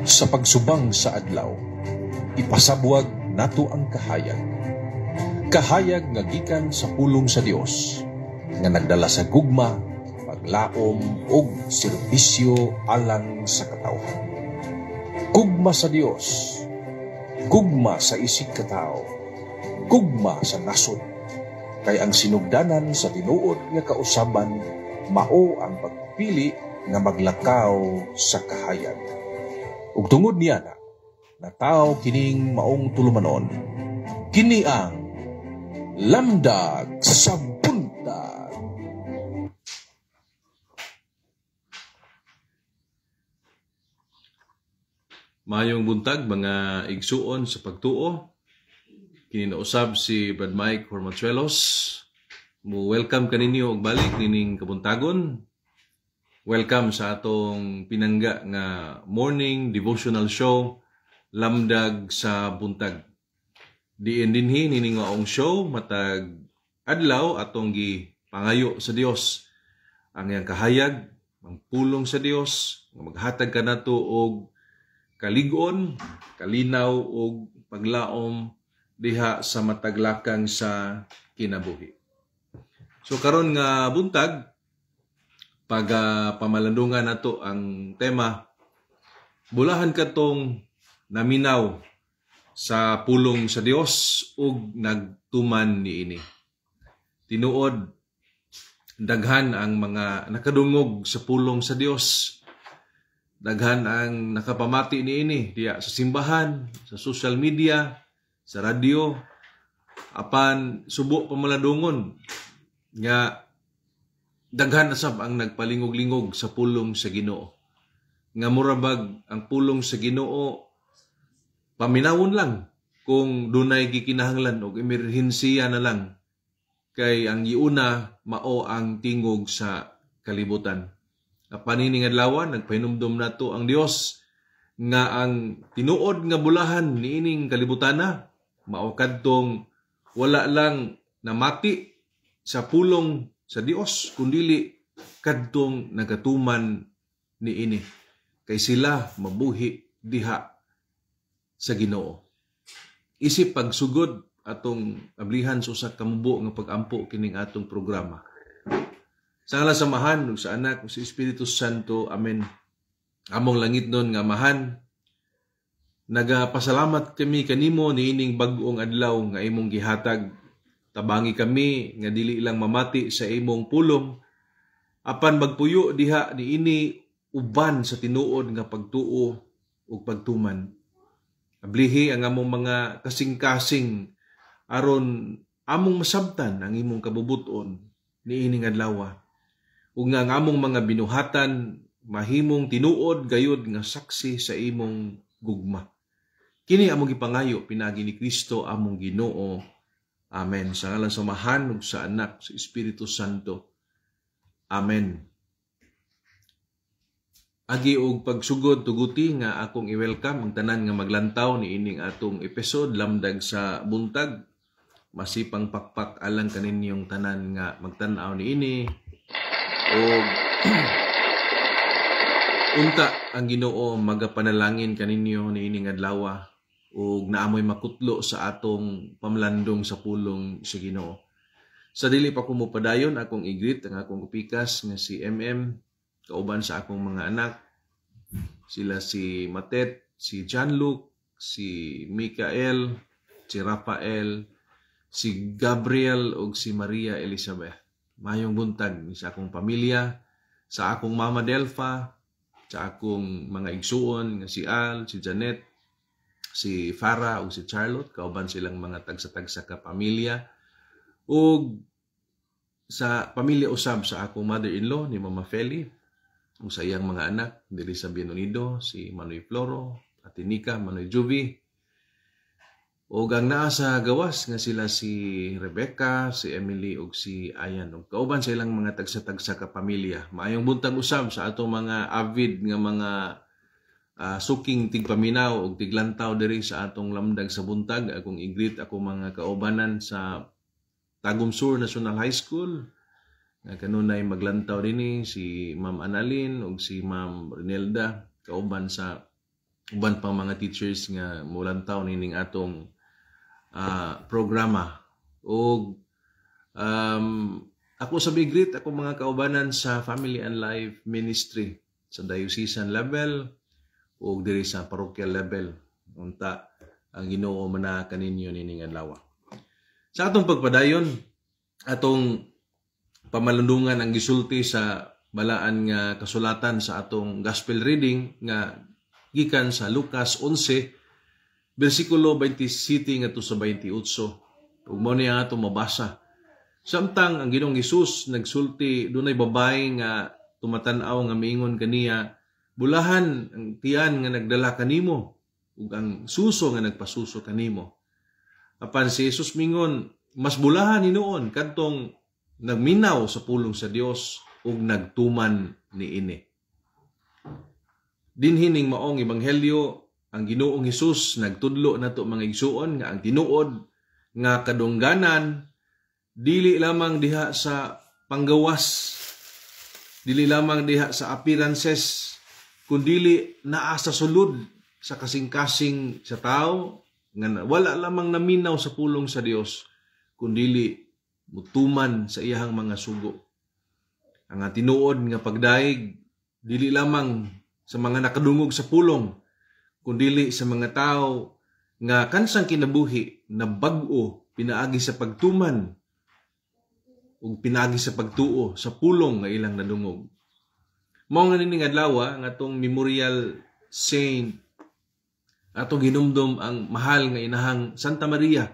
Sa pagsubang sa adlaw, ipasabwag nato ang kahayag. Kahayag nga gikan sa pulong sa Dios, nga nagdala sa gugma, paglaom ug serbisyo alang sa katawhan. Gugma sa Dios, gugma sa isig katawo, gugma sa nasod. Kay ang sinugdanan sa tinuod nga kausaban mao ang pagpili nga maglakaw sa kahayag. Ug tungod niya na, nataw kining maong tulumanon. Kini ang Lamdag sa Buntag. Maayong buntag, mga igsuon sa pagtuo. Kini nausab si Brad Mike Hormachuelos. Mo welcome kaninyo og balik nining kabuntagon. Welcome sa atong pinangga nga morning devotional show, Lamdag sa Buntag. Diin dinhi nining maong show, matag adlaw atong gipangayo sa Dios ang iyang kahayag, ang pulong sa Dios nga maghatag kanato og kalig-on, kalinaw ug paglaom diha sa matag lakang sa kinabuhi. So karon nga buntag, pag pamalandungan nato ang tema, bulahan katong naminaw sa pulong sa Dios ug nagtuman niini. Tinuod, daghan ang mga nakadungog sa pulong sa Dios. Daghan ang nakapamati niini diya sa simbahan, sa social media, sa radyo, apan subo pamalandungon nga daghan sab ang nagpalingog-lingog sa pulong sa Ginoo. Nga murabag ang pulong sa Ginoo paminawon lang kung dunay gikinahanglan og emerhensiya na lang, kay ang giuna mao ang tingog sa kalibutan. Apan nining adlaw, nagpahinumdom nato ang Dios nga ang tinuod nga bulahan niining kalibutana mao kadtong wala lang namati sa pulong sa Dios, kundili kadtong nagatuman niini, kay sila mabuhi diha sa Ginoo. Isip pagsugod atong ablihan sa usa ka mubo nga pag-ampo kining atong programa. Sa ngalan sa Amahan ug sa Anak ug sa Espiritu Santo. Amen. Among langitnon nga Amahan, nagapasalamat kami kanimo niining bag-ong adlaw nga imong gihatag. Tabangi kami nga dili lang mamati sa imong pulong, apan magpuyo diha niini uban sa tinuod nga pagtuo ug pagtuman. Ablihi ang among mga kasing-kasing aron among masabtan ang imong kabubuton niining adlaw. Ug nga ang among mga binuhatan mahimong tinuod gayud nga saksi sa imong gugma. Kini among gipangayo pinaagi ni Kristo among Ginoo. Amen. Sa ngalan sa Amahan ug sa Anak sa Espiritu Santo. Amen. Agi og pagsugod, tuguti nga akong i-welcome ang tanan nga maglantaw niining atong episode Lamdag sa Buntag. Masipang pakpak alang kaninyong tanan nga magtan-aw niini. Og unta ang Ginoo magapanalangin kaninyo niining adlaw ug naamoy makutlo sa atong pamlandong sa pulong sa Ginoo. Sa dili pa ko mopadayon, akong i-greet ang akong kupikas nga si MM, kauban sa akong mga anak. Sila si Matet, si John-Luke, si Mikael, si Rafael, si Gabriel ug si Maria Elizabeth. Mayong buntag sa akong pamilya, sa akong mama Delfa, sa akong mga igsuon nga si Al, si Janet, si Farah ug si Charlotte, kauban silang mga tagsa-tagsa ka pamilya, ug sa pamilya usab sa akong mother-in-law ni Mama Feli ug sa iyang mga anak diri sa Bien Unido, si Manoy Floro, Ate Nika, Manoy Juvi, ug ang naa sa gawas nga sila si Rebecca, si Emily ug si Ayan, ug kauban sa ilang mga tagsa-tagsa ka pamilya. Maayong buntag usab sa atong mga avid nga mga suking tigpaminaw ug tiglantaw diri sa atong Lamdag sa Buntag. Akong i-greet akong mga kaubanan sa Tagum Sur National High School Nga kanunay maglantaw dinhi si Ma'am Annalyn ug si Ma'am Renelda kauban sa uban pang mga teachers nga molantaw nining atong programa. Ug ako sa greet ako mga kaubanan sa Family and Life Ministry sa diocesan level ug diri sa parochial level. Unta ang Ginoo mana kaninyo nining adlaw. Sa atong pagpadayon, atong pamalundungan ang gisulti sa balaan nga kasulatan sa atong gospel reading nga gikan sa Lucas 11 bersikulo 27 ngadto sa 28. Ug mao ni ang atong mabasa. Samtang ang Ginoong Hesus nagsulti, dunay babae nga tumatan-aw nga miingon kaniya, "Bulahan ang tiyan nga nagdala kanimo ug ang suso nga nagpasuso kanimo." Apan si Jesus mingon, "Mas bulahan hinuon kadtong nagminaw sa pulong sa Dios ug nagtuman niini." Dinhi ning maong ebanghelyo, ang Ginoong Hesus nagtudlo nato, mga igsuon, nga ang tinuod nga kadungganan dili lamang diha sa panggawas, dili lamang diha sa appearances, kundili naa sa sulod sa kasing-kasing sa tao nga wala lamang naminaw sa pulong sa Dios kundili mutuman sa iyahang mga sugo. Ang tinuod nga pagdaig dili lamang sa mga nakadungog sa pulong kundili sa mga tao nga kansang kinabuhi na bag-o pinaagi sa pagtuman ug pinaagi sa pagtuo sa pulong nga ilang nadungog. Mao nga nining adlaw nga atong memorial saint, atong hinumdom ang mahal nga inahang Santa Maria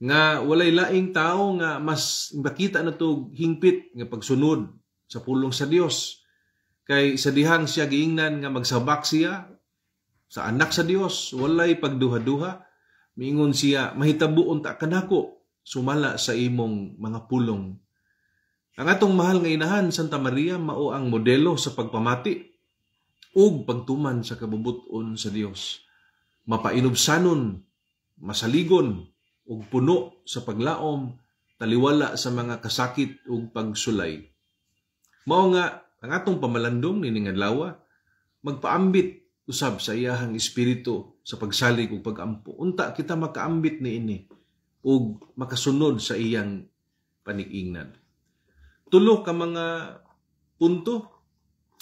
nga walay laing tao nga mas makita nato hingpit nga pagsunod sa pulong sa Dios, kay sa dihang siya giingnan nga magsabak siya sa anak sa Dios, walay pagduha-duha, miingon siya, "Mahitabo unta kanako sumala sa imong mga pulong." Ang atong mahal nga inahan Santa Maria mao ang modelo sa pagpamati ug pagtuman sa kabubut-on sa Dios. Mapainubsanon, masaligon ug puno sa paglaom taliwala sa mga kasakit ug pagsulay. Mao nga ang atong pamalandong nining adlaw, magpaambit usab sa iyahang espiritu sa pagsalig ug pagampo. Unta kita makaambit niini ug makasunod sa iyang panig-ingnan. Tulo ka mga punto,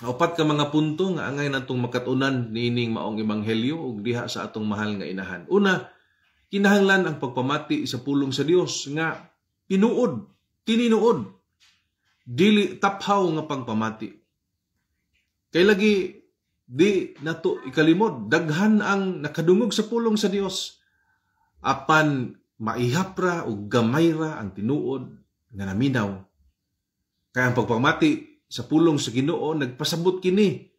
upat ka mga punto nga angay natong makatunan niining maong ebanghelyo ug diha sa atong mahal nga inahan. Una, kinahanglan ang pagpamati sa pulong sa Dios nga tinuod, tininuod, dili taphaw nga pagpamati. Kay lagi di nato ikalimod, daghan ang nakadungog sa pulong sa Dios apan maihap ra o gamay ra ang tinuod nga naminaw. Kaya ang pagpamati sa pulong sa Ginoo nagpasabot kini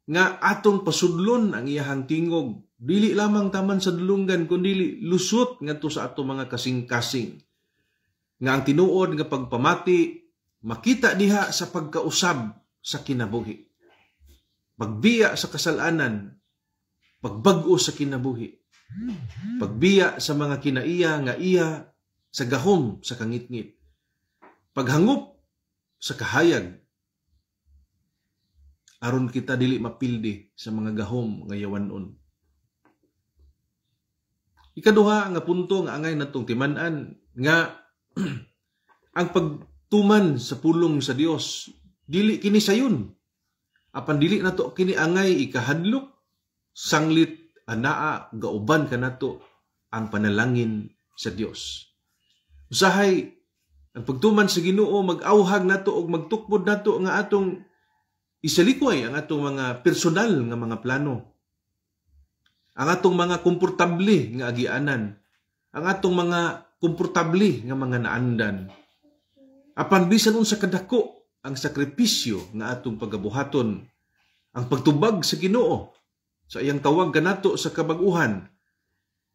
nga atong pasudlon ang iyahang tingog, dili lamang taman sa dulunggan kundi lusot ngadto sa atong mga kasing-kasing. Nga ang tinuod nga pagpamati makita diha sa pagkausab sa kinabuhi. Pagbiya sa kasalanan, pagbag-o sa kinabuhi, pagbiya sa mga kinaiya nga iya sa gahom sa kangitngit, paghangop sa kahayag aron kita dili mapildi sa mga gahom nga yawanon. Ikaduha nga punto nga angay natong timan-an nga ang pagtuman sa pulong sa Dios dili kini sayon, apan dili nato kini angay ikahadlok sanglit anaa gauban kanato ang panalangin sa Dios. Usahay ang pagtuman sa Ginoo mag-awhag nato og magtukbod nato nga atong isalikway ang atong mga personal nga mga plano, ang atong mga komportable nga agianan, ang atong mga komportable nga mga naandan. Apan bisan unsa kadako ang sakripisyo nga atong pagabuhaton, ang pagtubag sa Ginoo sa iyang tawag kanato sa kabag-uhan,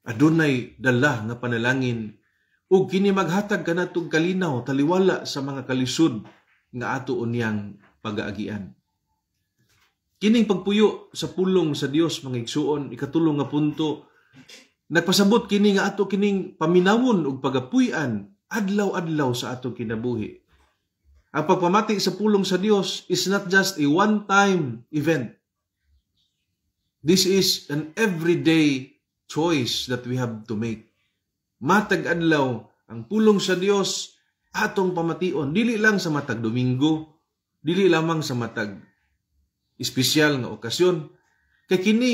adunay dala nga panalangin ug kini maghatag kanatong kalinaw taliwala sa mga kalisod nga ato unyang pagaagian. Kining pagpuyo sa pulong sa Dios, mga igsuon, ikatulo nga punto, nagpasabot kini nga ato kining paminawon ug pagapuy-an adlaw-adlaw sa atong kinabuhi. Ang pagpamati sa pulong sa Dios is not just a one-time event. This is an everyday choice that we have to make. Matag adlaw, ang pulong sa Dios atong pamation, dili lang sa matag Domingo, dili lamang sa matag espesyal nga okasyon. Kay kini,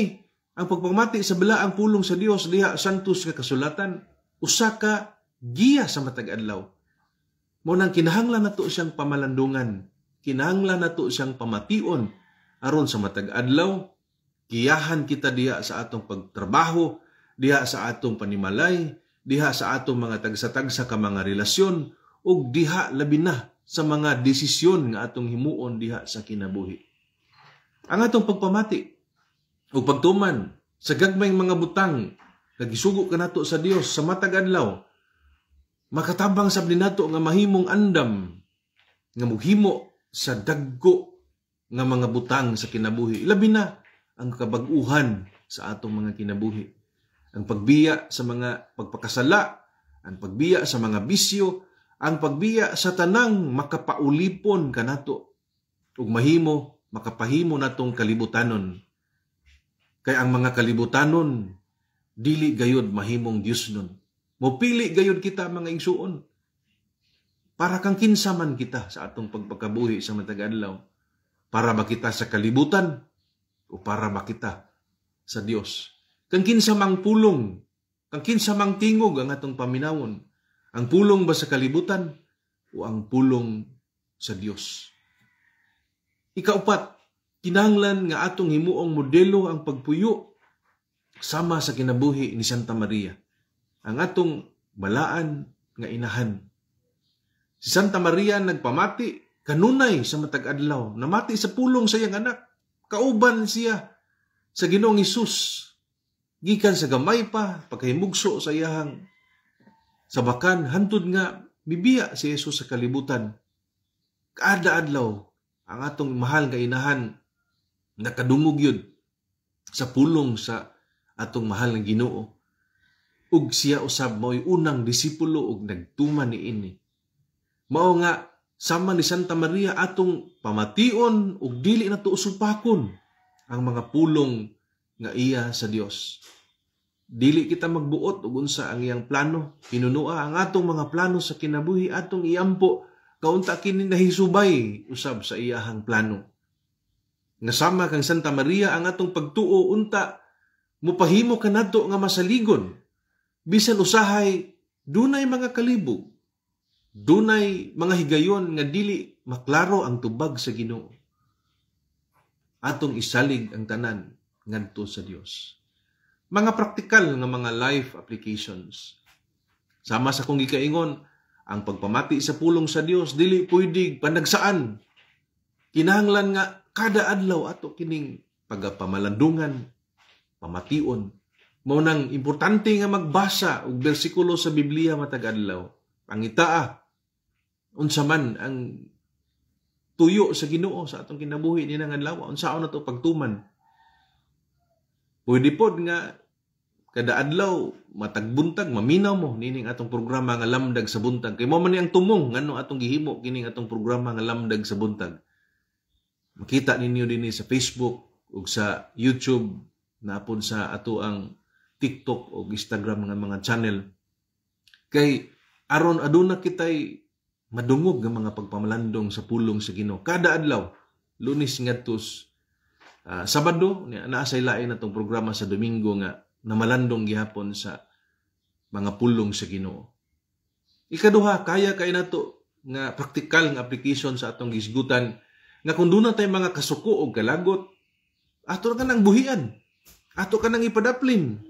ang pagpamati sa balaang pulong sa Dios diha Santos nga Kasulatan, usa ka giya sa matag adlaw. Mao nang kinahanglan nato siyang pamalandungan, kinahanglan nato siyang pamation aron sa matag adlaw giyahan kita diha sa atong pagtrabaho, diha sa atong panimalay, diha sa atong mga tagsa-tagsa ka mga relasyon, ug diha labi na sa mga desisyon nga atong himuon diha sa kinabuhi. Ang atong pagpamati ug pagtuman sa gagmayng mga butang nga gisugo kanato sa Dios sa matag adlaw, makatabang sab nato nga mahimong andam nga muhimo sa dagko nga mga butang sa kinabuhi, labi na ang kabag-uhan sa atong mga kinabuhi. Ang pagbiya sa mga pagpakasala, ang pagbiya sa mga bisyo, ang pagbiya sa tanang makapaulipon kanato ug mahimo makapahimo natong kalibutanon. Kay ang mga kalibutanon dili gayud mahimong Dios nun. Mopili gayud kita, mga igsuon. Para kang kinsa man kita sa atong pagpakabuhi sa matag adlaw? Para ba kita sa kalibutan o para ba kita sa Dios? Kang kinsa mang pulong, kang kinsa mang tingog ang atong paminawon? Ang pulong ba sa kalibutan o ang pulong sa Dios? Ikaupat, kinahanglan nga atong himuong modelo ang pagpuyo sama sa kinabuhi ni Santa Maria, ang atong balaan nga inahan. Si Santa Maria nagpamati kanunay sa matag adlaw, namati sa pulong sa iyang anak. Kauban siya sa Ginoong Hesus gikan sa gamay pa pagkahimugso sa iyahang sabakan hantod nga mibiya si Jesus sa kalibutan. Kada adlaw ang atong mahal nga inahan nakadungog yun sa pulong sa atong mahal nga Ginoo. Ug siya usab mao'y unang disipulo ug nagtuman niini. Mao nga sama ni Santa Maria, atong pamation ug dili nato supakon ang mga pulong nga iya sa Dios. Dili kita magbuot ug unsa ang iyang plano. Hinunua ang atong mga plano sa kinabuhi, atong iampo kaunta kini nahisubay usab sa iyahang plano. Nga sama kang Santa Maria, ang atong pagtuo unta mupahimo kanato nga masaligon bisan usahay dunay mga kalibog, dunay mga higayon nga dili maklaro ang tubag sa Ginoo. Atong isalig ang tanan ngadto sa Dios. Mga praktikal nga mga life applications. Sama sa kong gikaingon, ang pagpamati sa pulong sa Dios dili pwede panagsaan. Kinahanglan nga kada adlaw ato kining pagapamalandungan, pamation. Mao nang importante nga magbasa og bersikulo sa Biblia matag adlaw. Pangitaa unsa man ang tuyo sa Ginoo sa atong kinabuhi ni nga adlaw, unsaon nato pagtuman. Pwede pod nga kada adlaw matag buntag maminaw mo nining atong programa nga Lamdag sa Buntag. Kay mao man ni ang tumong ngano atong gihimo kining atong programa nga Lamdag sa Buntag. Makita ninyo dinhi sa Facebook ug sa YouTube, napod sa ato ang TikTok o Instagram nga mga channel. Kay aron aduna kitay madungog nga mga pagpamalandong sa pulong sa Ginoo kada adlaw, Lunes ngadto Sabado. Naa say lain atong programa sa Domingo nga namalandong gihapon sa mga pulong sa Ginoo. Ikaduha, kaya kay nato nga praktikal nga application sa atong gisgutan nga kung duna tay mga kasuko o kalagot, ato ka nang buhian, ato ka nang ipadaplin.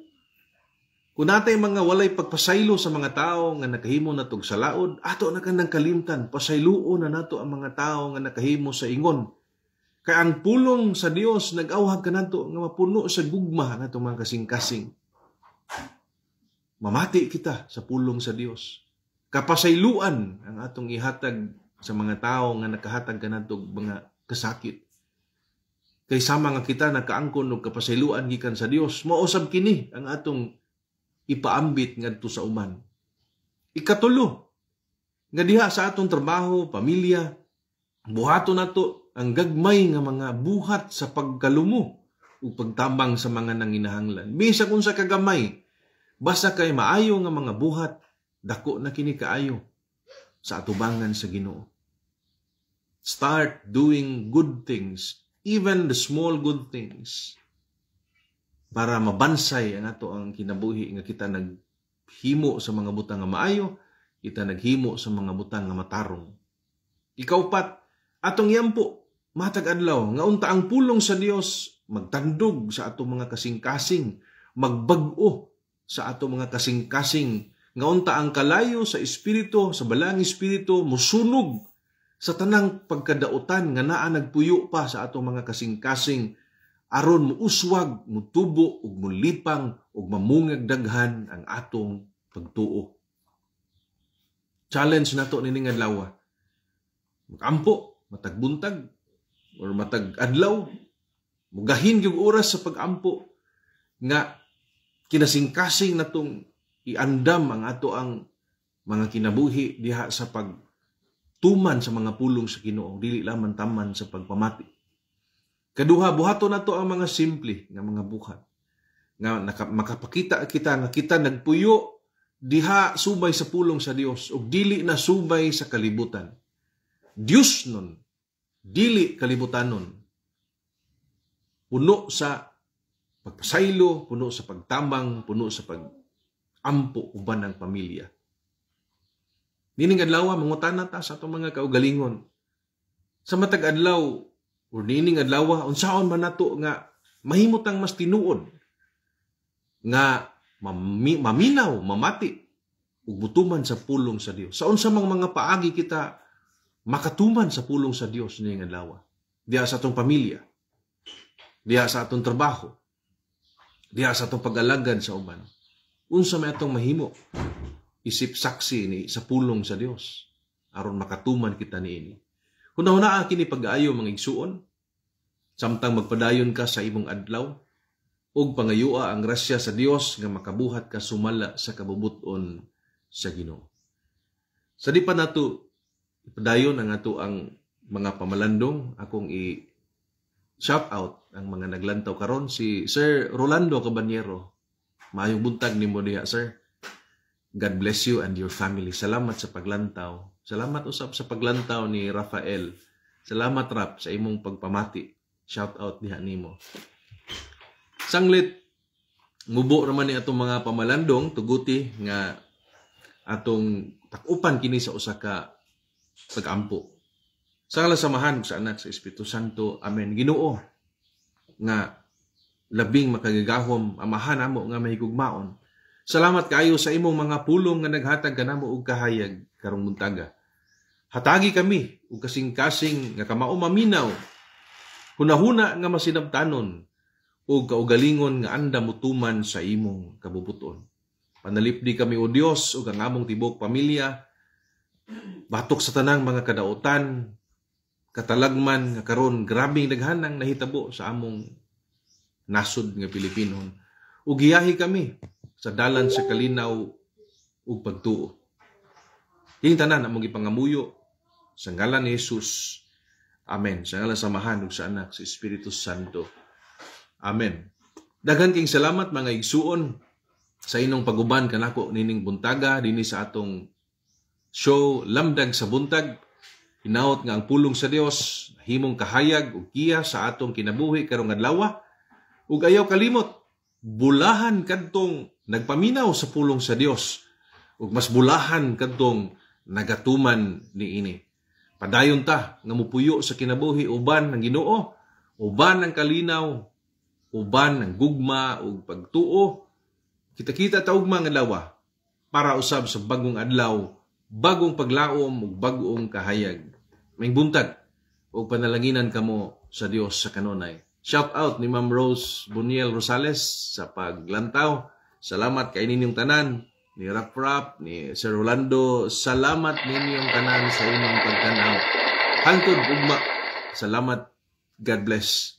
Kung natay mga walay pagpasaylo sa mga tao nga nakahimo na tog salaod, ato na kanang kalimtan, pasayloon na nato ang mga tao nga nakahimo sa ingon. Kay ang pulong sa Dios nag-awhag kanato nga mapuno sa gugma ang atong mga kasing-kasing. Mamati kita sa pulong sa Dios. Kapasayloan ang atong ihatag sa mga tao nga nakahatag kanato mga kasakit. Kay sama nga kita nakaangkon og kapasayloan gikan sa Dios, mausab kini ang atong ipaambit ngadto sa uman. Ikatulo, nga diha sa atong trabaho, pamilya, Buhaton nato ang gagmay nga mga buhat sa pagkalumo ug pagtabang sa mga nanginahanglan. Bisag unsa kagamay, basta kay maayo nga mga buhat, dako na kini kaayo sa atubangan sa Ginoo. Start doing good things, even the small good things, para mabansay ang ato ang kinabuhi nga kita naghimo sa mga butang nga maayo, kita naghimo sa mga butang nga matarong. Ikaupat, atong iampo matag adlaw nga unta ang pulong sa Dios magtandog sa atong mga kasing-kasing, magbag-o sa atong mga kasing-kasing, nga unta ang kalayo sa espiritu, sa Balaang Espiritu, musunog sa tanang pagkadautan nga naa nagpuyo pa sa atong mga kasing-kasing aron muuswag, mutubo ug mulipang ug mamungag daghan ang atong pagtuo. Challenge nato nining adlaw. Magampo matag buntag or matag adlaw, mugahin gyud oras sa pagampo nga kinasingkasing natong iandam ang ato ang mga kinabuhi diha sa pagtuman sa mga pulong sa Ginoo, dili lamang taman sa pagpamati. Kaduha, buhaton nato ang mga simple nga mga buhat nga makapakita kita nga kita nagpuyo diha subay sa pulong sa Dios ug dili na subay sa kalibutan. Dios nun, dili kalibutanon. Puno sa pagpasaylo, puno sa pagtabang, puno sa pag-ampo uban ng pamilya. Nining adlaw, mangutana ta sa atong mga kaugalingon. Sa matag adlaw or nining adlaw, unsaon man nato nga mahimutang mas tinuod nga maminaw, mamati ug mutuman sa pulong sa Dios? Sa unsa mang mga paagi kita makatuman sa pulong sa Dios nining adlaw? Diha sa atong pamilya, diha sa atong trabaho, diha sa atong pag-alagad sa uban. Unsa may atong mahimo isip saksi ni sa pulong sa Dios aron makatuman kita niini? Hunahunaa kini pag-ayo, mga igsuon, samtang magpadayon ka sa imong adlaw ug pangayua ang grasya sa Dios nga makabuhat ka sumala sa kabubuton sa Ginoo. Sa di pa nato ipadayon ang ato ang mga pamalandong, akong i shout out ang mga naglantaw karon: si Sir Rolando Caballero. Maayong buntag nimo diha, sir. God bless you and your family. Salamat sa paglantaw. Salamat usab sa paglantaw ni Rafael. Salamat, Rap, sa imong pagpamati. Shout out diha nimo. Sanglit mubo raman ni atong mga pamalandong, tuguti nga atong takupan kini sa usa ka pagampo. Sa ngalan sa Amahan, sa Anak, sa Espiritu Santo. Amen. Ginoo nga labing makagagahom, Amahan amo nga mahigugmaon. Salamat kaayo sa imong mga pulong nga naghatag kanamo og kahayag karong buntaga. Hatagi kami og kasing-kasing nga kamao maminaw, hunahuna nga masinabtanon, ug kaugalingon nga andam mutuman sa imong kabubuton. Panalipdi kami, o Dios, ug ang among tibuok pamilya batok sa tanang mga kadautan, katalagman nga karon grabing daghanang nahitabo sa among nasod nga Pilipinon. Ug giyahi kami sa dalan sa kalinaw ug pagtuo. Kining tanan among gipangamuyo sa ngalan ni Jesus. Amen. Sa ngalan sa Amahan ug sa Anak, sa Espiritu Santo. Amen. Daghan king salamat, mga igsuon, sa inyong paguban kanako nining buntaga dinhi sa atong show Lamdag sa Buntag. Hinaot nga ang pulong sa Dios himong kahayag ug giya sa atong kinabuhi karong adlaw. Ug ayaw kalimot, bulahan kadtong nagpaminaw sa pulong sa Dios ug mas bulahan kadtong nagatuman niini. Padayon ta nga mupuyo sa kinabuhi uban ang Ginoo, uban ang kalinaw, uban ang gugma ug pagtuo. Kita-kita ta ugma nga adlaw para usab sa bagong adlaw, bagong paglaom ug bag-ong kahayag. Maayong buntag ug panalanginan kamo sa Dios sa kanunay. Shout out ni Ma'am Rose Buniel Rosales sa paglantaw. Salamat kay ninyong tanan, ni Rap Rap, ni Sir Rolando. Salamat ninyong tanan sa inyong pagtanaw. Hangtod ugma. Salamat. God bless.